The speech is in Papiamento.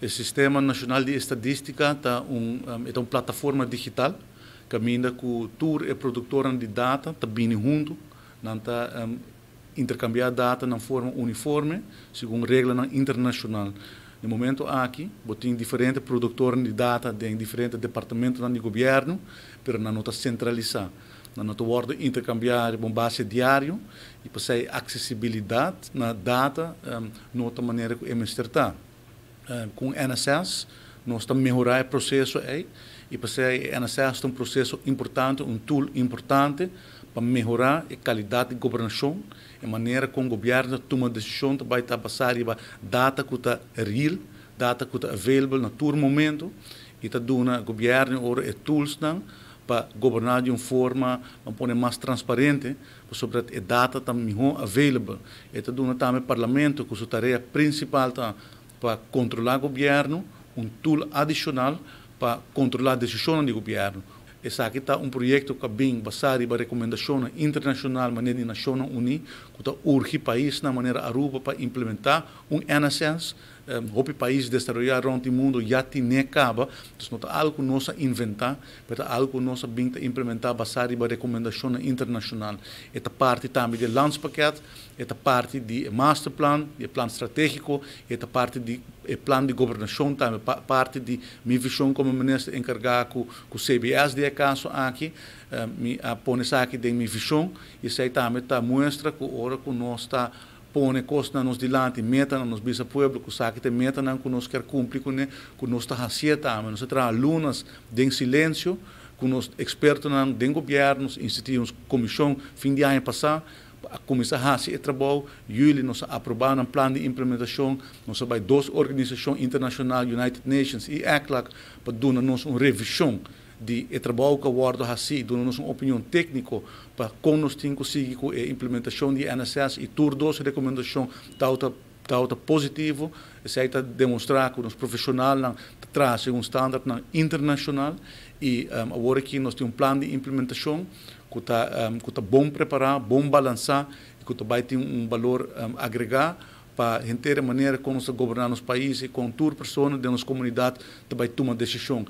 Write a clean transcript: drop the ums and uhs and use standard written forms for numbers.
E Sistema Nashonal di Estadístika ta un plataforma digital kaminda ku tur e produktornan di data ta bini huntu, nan ta interkambiá data na forma uniforme, segun reglanan internashonal. Na e momento aki, bo tin diferente produktornan di data den diferente departamentonan di gobièrnu, pero nan no ta sentralisá. Nan no ta wòrdu interkambiá riba un base diario i p'esei aksesibilidat na data no ta manera ku e mester ta. Ku NSS nos ta mehorá e proseso ei i p'esei e NSS ta un proseso importante, un tool importante pa mehorá e kalidat di gobernashon, e manera kon gobièrnu ta tuma desishon ta bai ta basá riba data ku ta real, data ku ta available na tur momento i ta duna gobièrnu ora e toolsnan pa goberná di un forma, ban pone, mas transparente, pasobra e data ta mihó available. E ta duna tambe parlamento, ku su tarea prinsipal ta pa kontrolá gobièrnu, un tool adishonal pa kontrolá desishon di gobièrnu. Esaki ta un proyekto ku a bin basá riba rekomendashon internashonal manera di Nashonnan Uní, ku ta urgi pais na manera Aruba pa implementá un NSS. Hopi pais desaroyá rònt di mundu ya tin'é kaba, anto no ta algu ku nos a inventá, ma ta algu ku nos a bin ta implementá basá riba rekomendashon internashonal. E ta parti tambe di landspakket, e ta parti di masterplan, di plan stratégiko, e ta parti di plan di gobernashon tambe, parti di mi vishon komo minister enkargá ku CBS den e kaso aki. Mi a pone esaki den mi vishon i esei tambe ta muestra ku ora ku nos ta pone kos na nos dilanti, meta na nos bisa pueblo, ku esaki ta metanan ku nos ke kumpli kuné, ku nos ta hasié tambe. Nos a traha lunanan den silensio, ku nos ekspertonan den gobièrnu, instituí un komishon fin di aña pasá, a kuminsá hasi e trabou, yüli nos a aprobá un plan di implementashon, nos a bai dos organisashon internashonal, United Nations i ECLAC, pa duna nos un revishon di e trabou ku a wòrdu hasí, duna nos un opinion tékniko pa kon nos tin ku sigui ku e implementashon di NSS i tur dos rekomendashon ta positivo. Esei ta demostrá ku nos profeshonalnan ta traha un standard internashonal i awor aki nos tin un plan di implementashon ku ta bon prepará, bon balansá i ku tambe tin un balor agregá pa henter manera kon nos ta goberná nos pais i kon tur persona di nos komunidat tambe tuma desishon.